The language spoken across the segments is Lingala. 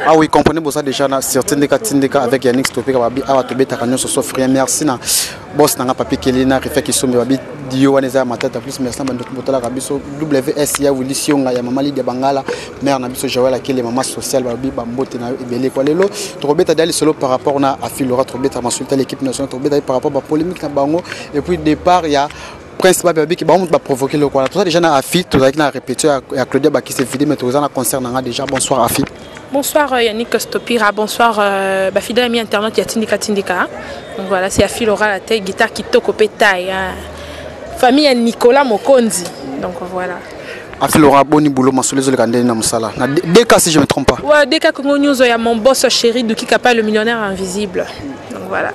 Ah oui, comprenez boza déjà na sur Tindika Tindika avec Yannick Stopika babi awa tobetaka nyonso sauf rien. Merci na boss nanga Papi Kelly na Refait Kisombe babi dio wana eza matata plus merci na bando botalaka biso WS ya Willy Sionga ya Mama Lydia Bangala mère na biso Joël Akele mama sociale babi ba mbote na yo ebele kwa lelo tokobeta dali solo par rapport na Afilora tokobeta masulta l'équipe nationale tokobeta par rapport ba polémique na bango et puis départ ya Prince Babi babiki bango moto baprovoke eloko wana. Toza déjà na Afi, tozalaki na répétition ya Claudia Bakisi vide, mais toza na concert na nga déjà. Bonsoir Afi. Bonsoir Yannick Stopira, bonsoir ba fidèle ami internet ya Tindika Tindika. Donc voilà, c'est Afi Laura la tête, guitare kitoko pe taille. Hein. Famille ya Nicolas Mokonzi. Donc voilà. Afi Laura, boni boulot masolo ezoleka ndenge na mosala. Na DK si je me trompe pas. Ouais, DK Congo News ya mon boss chéri Duki Kapa le millionnaire invisible. Donc voilà.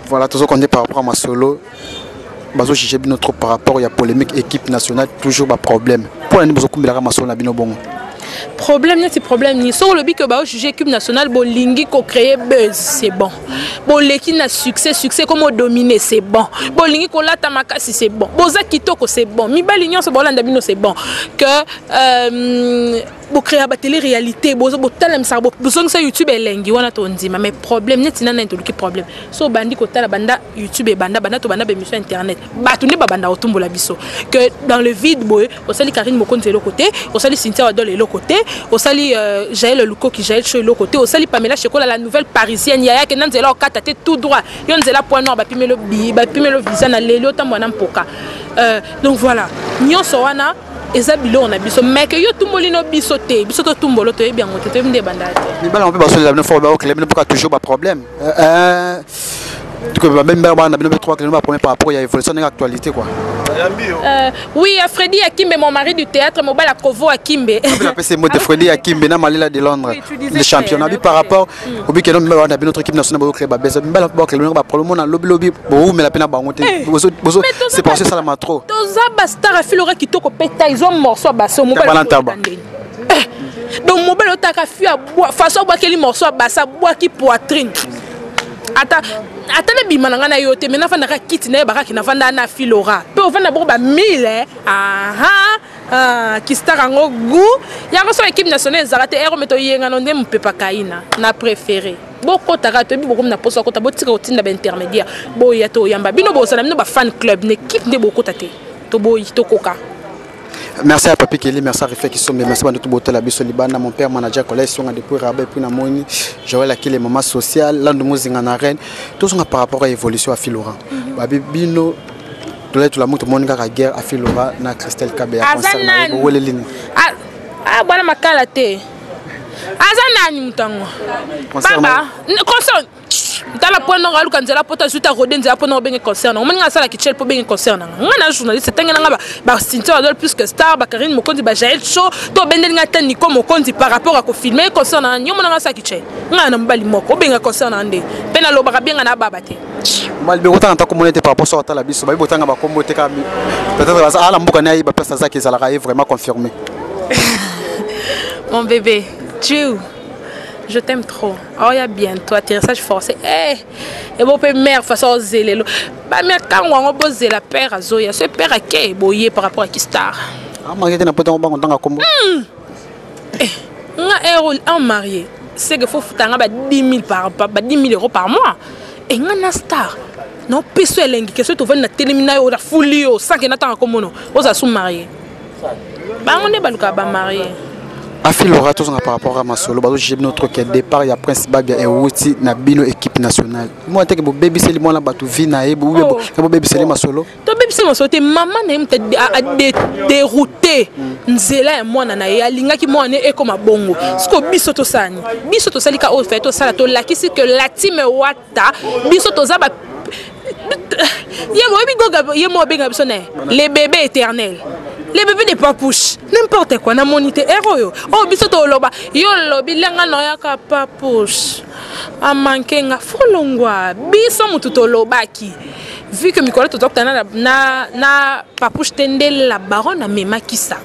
Voilà, tozo compter par rapport à masolo. Bazo juger bino trop par rapport ya polémique équipe nationale toujours ba problème. Pour nini bozo kumbelaka masolo na bino bongo? Problème neti problème ni soko lobi que ba juger équipe nationale bolingi ko créer buzz, c'est bon. Boleki na succès, succès comme dominer, c'est bon. Bolingi ko lata makasi, c'est bon. Boza kitoko, c'est bon. Mibali nyonso bolanda bino, c'est bon. Que bo créer ba télé réalité, bozo botalemisa, bozongisa YouTube elengi wana to ndima, mais problème neti nana toluki problème. So bandi kotala banda YouTube e banda banda to banda ba émission internet. Bato nde ba banda kotumbola biso. Que dans le vide boye, osali Karine Mokonzi eloko te, osali Cynthia Wadol eloko te, osali Jaël Lukoki, Jaël Show eloko te, osali Pamela Shekola la nouvelle parisienne, yaya ke nzela okata te tout droit. Yo nzela point noir ba pimelo bi, ba pimelo visa na lelo tambo na mpoka. Donc voilà, nyonso wana eza biloko na biso, mais que yo tumboli no biso te, biso to tumbolo toyebi yango te, toyebi nde ebanda te. Mibala mpe basolela bino fort, baokele bino mpoka toujours ba problème. Que ba même ba na bino trois ba problème par rapport ya évolution de l'actualité quoi. Oui, ya Freddy Akimbe, mon mari du théâtre, Mobala Kovo Akimbe. On appelle ce mot de Freddy Akimbe na Malela de Londres. Oui, tu disais le championnat que, par rapport au but que nous on a notre équipe nationale bo créer ba besa mbala ba créer ba problème na lobby lobby bo mais la peine ba monter. Bozo bozo c'est parce que ça la ma trop. Toza ba star a filora kitoko peta ils ont morceau ba so mobala. Donc mobali otaka fi abwa façon abwakeli morceau abasa abwaki poitrine. Ata ata na bima na nga na yo te, mais nafandaka kiti na ye bakaki nafanda na filora. Pe ofanda boko ba 1000, eh. Aha. Ah, kistar yango goût. Yango so équipe nationale ezalaka te, ero meto yenga no nde mopepa kaina na préféré. Bokotaka toyebi bokomi na poso akota, botika kotinda ba intermédiaire. Boya to yamba bino bozala bino ba fan club na équipe nde bokota te. Toboyi tokoka. Merci à Papi Kelly, merci à Rifé Kisombe, merci à tout la biso Libanda, mon père manager collège Songa depuis Rabat et puis Namoni, Joël Akile, maman sociale, Landu Muzinga na reine, tout ça par rapport à l'évolution à Filora. Babi bino tout la mutu moni kaka guerre à Filora na Christelle Kabeya concert na Azanani. Welelini. Ah, ah bwana makala te. Aza nani mutango? Concert Baba, concert. Tala point nonga aluka nzela pota zuta rode nzela pona obenge concert na nga sala kichel po benge concert na nga na journaliste tenge na nga ba Cynthia Wadol plus que star ba Karine Mokonzi ba Jaël Show to bendeli nga ta Nico Mokonzi par rapport à ko filmer concert na nyomo na nga sala kichel nga na mobali moko obenga concert na nde pe na lobaka benga na baba te mobali be kotanga ta komona te par rapport so atala biso ba botanga ba kombo te ka peut-être baza ala mboka na ye ba place azaki ezalaka ye vraiment confirmé. Mon bébé, tu es où? Je t'aime trop. Oh, ya bientôt atterrissage forcé. Eh, et bon pe mère façon zelelo. Ba mère kango ngo bozela père azoya. Ce père ake boye par rapport à qui star. Ah, marié na poto bango tanga kombo. Eh, nga erreur un marié. C'est que faut futanga ba 10 000 par ba 10 000 euros par mois. Et nga na star. Non peso elengi que ce to vani na telemina yo na fulio sans que na tanga kombo no. Oza sous marié. Bango ne baluka ba marié. Afi Laura, tous par rapport à Masolo, bazo j'ai notre que départ ya Prince Babia et Wuti na bino équipe nationale. Moi te que bo baby c'est moi na batu vie na ye bo bo baby c'est Masolo. To baby c'est Masolo te maman na ye muta a dérouté nzela ya mwana na ye alingaki mwana e koma bongo. Siko biso to sani. Biso to salika o fait to sala to lakisi que la team wata biso to za ba ye mo yebi goga ye mo benga biso na les bébés éternels. Les bébés de papouche, n'importe quoi, na monité héros yo. Oh biso to loba, yo lobi lenga no ya ka papouche. A manqué nga folongwa. Biso mutu to lobaki. Vu que mikolo to tokta na na na papouche tende la baronne a memaki sango.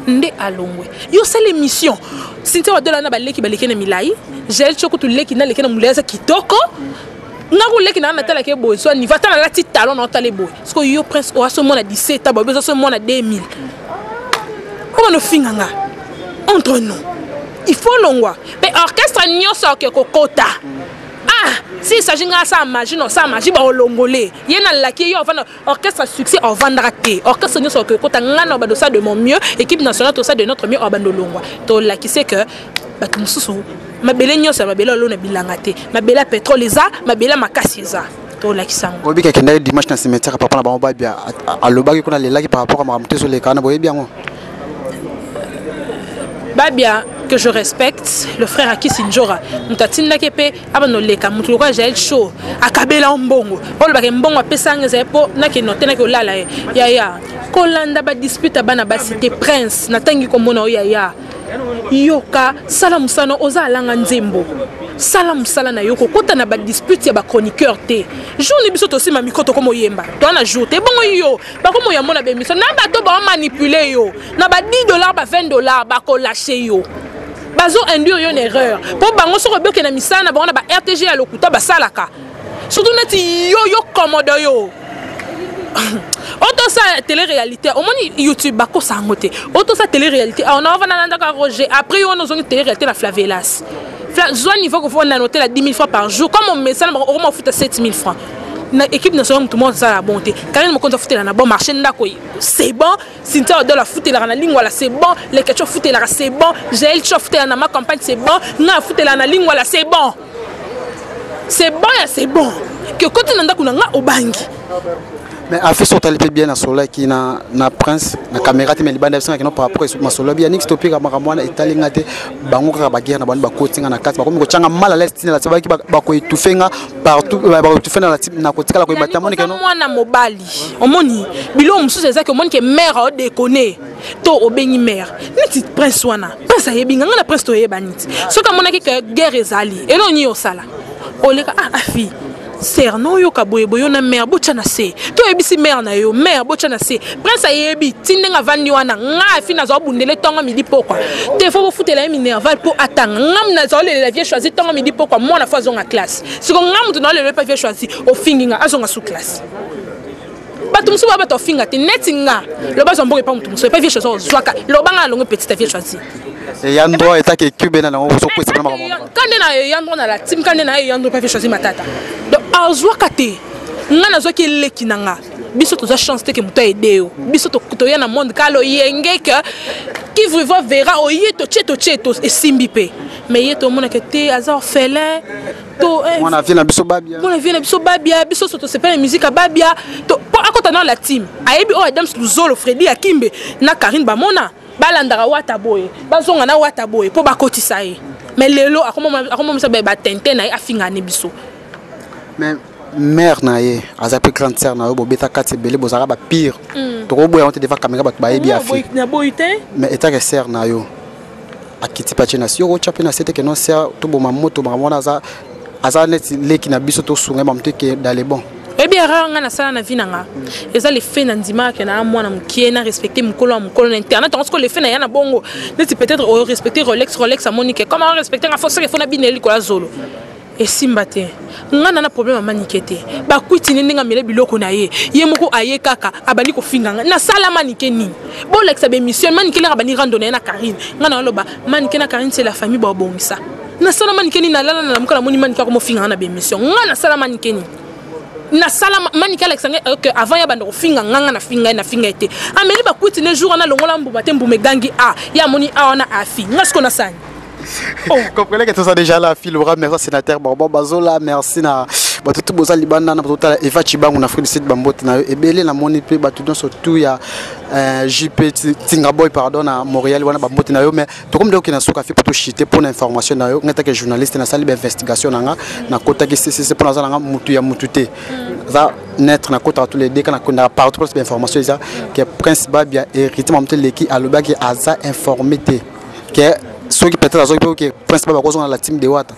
Nde alongwe. Yo sala émission. Cynthia Wadola na baleki baleki na milai. Jael Choko tu leki na leki na muleza kitoko. Nga ko leki na na tala ke boy soit niveau tala lati talon na tala boy. Parce que yo prince o aso mona 17 ans, boy so mona 2000. Comment no finga nga? Entre nous. Il faut longwa mpe orchestre nyonso oke kokota. Ah, s'il s'agit nga asala magie, na osala magie, baolongole ye, nalaki ye ovanda orchestre succès, ovandaka te. Orchestre nyonso oke kokota, nga na obanda osala de mon mieux, équipe nationale tosala de notre mieux, obanda olongwa. Tolakise que bato mosusu, mabele nyonso ya mabele alona bilanga te, mabele ya pétrole eza, mabele ya makasi eza, tolakisa yango. Oyebi akendaki dimanche na cimetière papa na bango Babia, alobaki kuna, alelaki par rapport a makambo te ezoleka wana. Boyebi yango? Babia que je respecte, le frère Akisi Njora, moto atindaki mpe abanda oleka. Moto lokola Jael Show akabela mbongo, olobaka mbongo apesanga ezali mpo nakende te, naki olala ye. Yaya, kolanda badispute ya bana basi te. Prince, natangi komona oyo. Yaya, yoka, sala mosala, oza alanga nzembo, sala mosala na yo, kokota na badispute ya bachroniqueur te. Jour ni biso tosima micro, tokomoyemba, toa na jour te. Bongo yo bakomoyambo na bémission na bato baomanipuler yo na ba 10 $, ba 20 $, bakolâcher yo, bazo induire yo na erreur mpo bango soki oboke na misala na bango na ba RTG ya lokuta basalaka, surtout neti yo, yo komodo, yo otosala télé réalité, omoni YouTube bakosa yango te. Otosala télé réalité awa na ovanda na ndako ya Roger, après yo wana ozongi télé réalité na Flavelas, zwa niveau kofo na notela 10 000 francs par jour comme omesana, okoma ofuta 7 000 francs na équipe nationale. Motu moko azala bon te. Karine Mokonzi afutela na bon marché ndako, c'est bon. Cynthia Odol afutelaka na Lingwala, c'est bon. Lekecho afutelaka, c'est bon. Jael Cho afutelaka na ma campagne, c'est bon. Nga afutelaka na Lingwala, c'est bon, c'est bon ya c'est bon ke koti na ndako na nga obangi. Mais affiche otali mpe bien, nasololaki na Prince na caméra te, mais libanda bisangaki no par rapport masolo bi Yannick Topika. Makambo wana etali nga te. Bango kaka baguerre na bango, bakoti nga na kati, bakomi kotyanga mal à l'aise, ntina lati bayaki bakoétouffer nga partout, bakoétouffer na kotikala koyeba te. Amoni keno mwana mobali, omoni biloko mosusu ezaki, omoni ke mare aodekone to obengi mare neti Prince wana. Prince ayebi nga, nga na Prince toyeba niti. Soki amonaki ke guerre ezali, eloko nini osala? Oleka: "Ah, afi ser na oyoka boye boye, yo na mare botya na se." To oyebisi mare na yo: "Mare, botya na se." Prince ayebi ti ndenge avandi wana. Nga afi nazwa bundele ntongo midi pokwa te, fo bofutela ye minerval mpo atanga. Nga nazwa olelela vie choisi ntongo midi pokwa, mwana fo azonga classe. Siko nga moto naolela epa vie choisi, ofingi nga, azonga su classe. Bato mosusu baa bato ofinga te neti nga. Loba azwa mbongo epa moto mosusu, epa vie choisi ozwaka. Loba nga alongo petite vie choisi. Eyandro etaki ekube na nango ozokwesa mpona makambo. Ka nde na eyandro na la team, ka nde na eyandro epa vie choisi matata. Donc azwaka te, nga nazwaki eleki na nga. Biso toza chance te ke moto aede yo. Biso toya na monde kala oyenge ke qui vivra verra. Oye totie totie to esimbi mpe, mais ye tomonaka te, aza orphelin to mwana vie na biso Babia. Mwana vie na biso Babia. Biso so tosepela musique ya Babia mpo akota na la team. Ayebi oyo Adams Luzolo, Fredi Akimbe na Karine bamona balandaka wata boye, bazonga na wata boye mpo bakotisa ye. Mais lelo akomomisa batente na ye, afingane biso. Mais mare na ye aza mpe grande sœur na yo, bobeta kati ebele, bozalaka bapire, tokoboya yango te devant caméra, bato bayebi afi. Naboyi te. Mais etake sœur na yo akiti mpe atie na si, yo kotya mpe na se te ke non, sœur, toboma moto. Makambo wana aza neti leki na biso, tosunga ye makambo te ke dans le bon. Oyebi, erreur nga nasala na vie na nga eza le fait na ndimaka na mwana mokie, na respecte mokolo ya mokolo na internet yango. Sikoyo le fait na ya na bongo neti peut-être orespecte Rolex, Rolex amoni ke comme arespecte nga, fo soki fo na bineli likolo ya zolo, esimba te. Nga na problème amanike te, bakwiti ne ndenge amele biloko na ye, ye moko aye kaka abandi kofinga nga. Nasala Manike nini? Bolakisa bémission Manike laka bandi rando na ye na Karine. Nga na oloba Manike na Karine, c'est la famille, babongisa. Nasala Manike nini? Nalala na lamuka, namoni Manike akomofinga nga na bémission. Nga nasala Manike nini? Nasala Manike alakisa ngai ke avant ya banda kofinga nga, nga nafinga ye, nafinga ye te. Ameli bakwiti ne jour wana, longola mbuma te, mbuma egangi a ye, amoni a wana afi nga. Siko nasani? Oh. Comprenez que tout ça déjà là, Phil merci sénateur Bobo Bazola, merci na bato tout boza libanda na bato tala Eva Chibangu na Afrique du Sud, bambote na yo ebele. Na moni pe bato nyonso tout ya JP Tinga Boy, pardon, na Montréal wana, bambote na yo. Mais tokomi nde okende na suka fi po toshite mpo na information na yo. Ngai take journaliste, nasali bainvestigation na nga, nakotaki ccc mpo naza nanga mutu ya mutu te, aza net, nakotaka tous les deux, nakendaka partout place bainformation eza ke Prince Babia, héritier mamutu eleki, alobaki aza informé te ke soki peut-être azoki mpe ke Prince Babia akozonga na la team de Wata.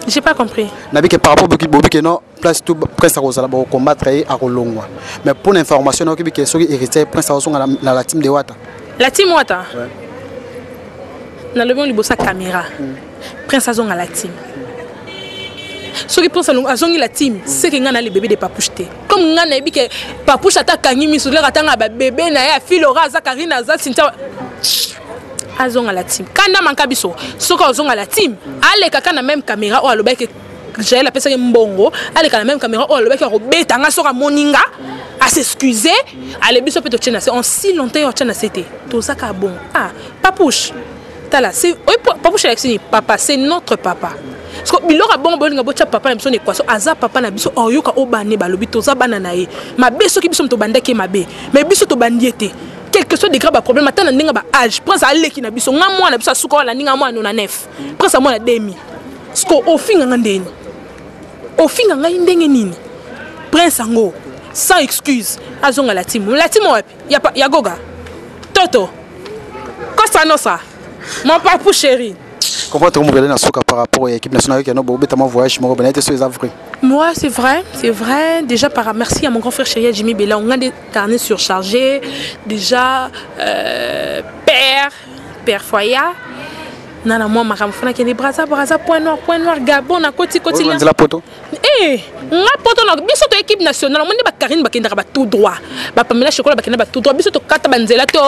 J'ai pas compris. Nabi ke par rapport bobi ke non, place tout Prince akozala, bakocombattre ye, akolongwa. Mais pour l'information, nayoki ke soki héritier, Prince akozonga na la team de Wata. La team Wata, ouais. Nalobi liboso ya caméra, Prince azonga la team. Soki Prince azongi la team, seke ngai na le bébé de Papouche te. Comme ngai nayebi ke Papouche ata akangi miso leka, atanga babebe na ye, afilora aza, Karine aza, Cynthia. Azonga la team. Kanda manka biso. Soki azonga la team, aleka ka na même caméra oyo alobaki Jael apesaki mbongo, aleka na même caméra oyo alobaki akobeta nga soki amoni nga, a s'excuser, ale biso mpe totie na se. En si longtemps yo atia na se te. Tozaka bon. Ah, Papouche. Tala, c'est oui, Papouche alakisi nini? Papa, c'est notre papa. Parce que biloko ya bongo bolinga botia papa na biso na équation, aza papa na biso, oyoka obane balobi toza bana na ye. Mabe soki biso moto bandaki ye mabe, mais biso tobandi ye te. Quel que soit degré ba problème, ata na ndenge ba âge, prince aleki na biso, nga mwana biso asuka wala ndinga mwana 99. Prince amwana demi. Parce que ofinga nga ndeni. Ofinga ngai ndenge nini? Prince ango sans excuse azonga la team. La team wapi? Ya, ya Goga. Toto. Costa Nosa. Mon papou chéri. Comment tu comprends na suka par rapport à l'équipe nationale qui a bobeta ma voyage moko benete so eza vrai. Moi, c'est vrai, c'est vrai. Déjà, par merci à mon grand frère chéri Jimmy Bella, on a des carnets surchargés. Déjà, père Foya. Nana moi makambo fana kende Brazza, Brazza, Point Noir, Point Noir, Gabon, na koti koti la. Nzela poto. Eh, nga poto na biso to équipe nationale, omoni ba Karine bakendaka ba tout droit. Ba Pamela Shekola bakenda ba tout droit. Biso to kata ba nzela to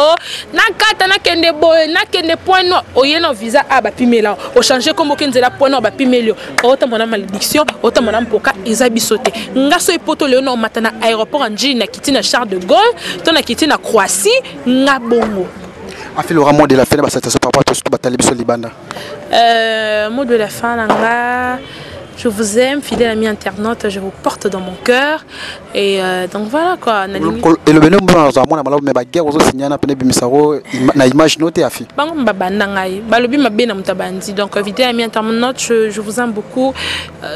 na kata na kende boye, na kende Point Noir. Oye na visa a ba pimela. O changer kombo ke nzela Point Noir ba pimeli. Ota mona malédiction, ota mona mpoka eza biso te. Nga so poto leo na mata na aéroport en Ndjili na kiti na Charles de Gaulle, to na kiti na Croatie, nga bongo. Afi Laura, mot de la fin ba satisfaction par rapport à tout batali biso libanda. Mot de la fin nanga, je vous aime, fidèle ami internaute, je vous porte dans mon cœur. Et donc voilà quoi. Et le bonhomme, bon, on a mal, mais ba guerre ozo signer na pene bimisaro na image notée afi. Bango mbabanda ngai, balobi mabe na mutabandi. Donc fidèle ami internaute, je vous aime beaucoup.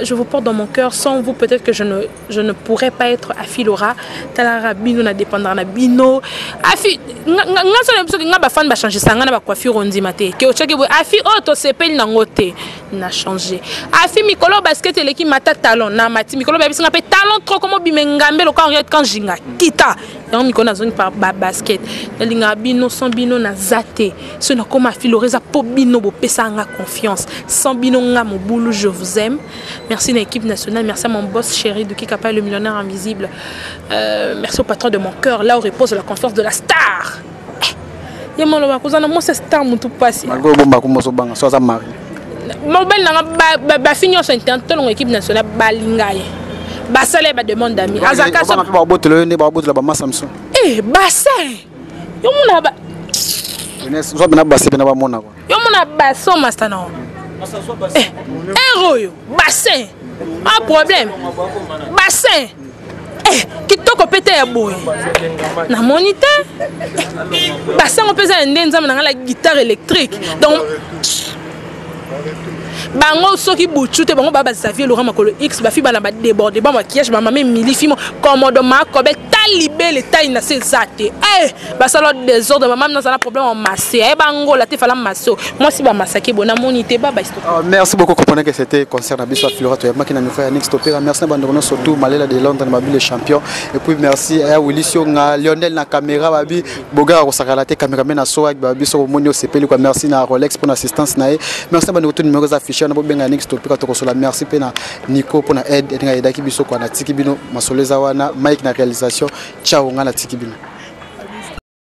Je vous porte dans mon cœur. Sans vous, peut-être que je ne pourrais pas être Afi Laura. Talara bino na dépendre na bino. Afi nga nga nga so nga ba fan ba changer sanga na ba coiffure on dit maté. Ke ochake bo Afi oh to sepeli na ngote na changer. Afi mikolo basket eleki mata talon na mati mikolo ba bisinga pe talon trop comme bime ngambe loka Henriette Kanjinga kita. Yango mikolo na zone par ba basket. Na linga bino sans bino na zate. So na koma Afi Laura za po bino bo pesa nga confiance. Sans bino nga mobulu, je vous aime. Merci à l'équipe nationale, merci à mon boss chéri de Kikapa, le millionnaire invisible. Merci au patron de mon cœur, là où repose la confiance de la star. Ye molo ba kozana moi c'est star mutu pasi. Malgré bomba ko moso banga so aza mari. Mobali nanga ba ba fini so interne tolongo équipe nationale balinga ye. Basale ba demande d'amis. Azaka so ba botelo ne ba botelo ba massa mso. Eh bassin. Yo mona ba Jeunesse, zo bena bassin bena ba mona quoi. Yo mona bassin master non. Eh, héros yo, bassin. Un problème. Bassin. Eh, kitoko pete ya boye. Na moni te. Bassin on pesa nde nzambe na la guitare électrique. Donc bango soki buchu te bango ba ba Xavier Laurent Makolo X ba fi bana ba déborder ba maquillage ba mame mili fimo komodo makobe talibele taille na se zate. Eh, ba sala désordre ba mame na sala problème en massé. Eh bango la te fala masso. Moi si ba massacrer bona moni te ba ba histoire. Ah, merci beaucoup comprenez que c'était concert na biso Flora to ya makina micro ya Next Opera. Merci na bande surtout Malela de Londres na babi le champion. Et puis merci à Willy Sionga, Lionel na caméra babi Boga ko sakala te caméraman na soa babi so moni o sepeli quoi. Merci na Rolex pour l'assistance na ye. Merci na bande tout numéro affiché na bobenga Next Opera to kosola. Merci pe na Nico pour na aide nga edaki biso quoi na tiki bino masoleza wana Mike na réalisation. Ciao nga na tiki bino.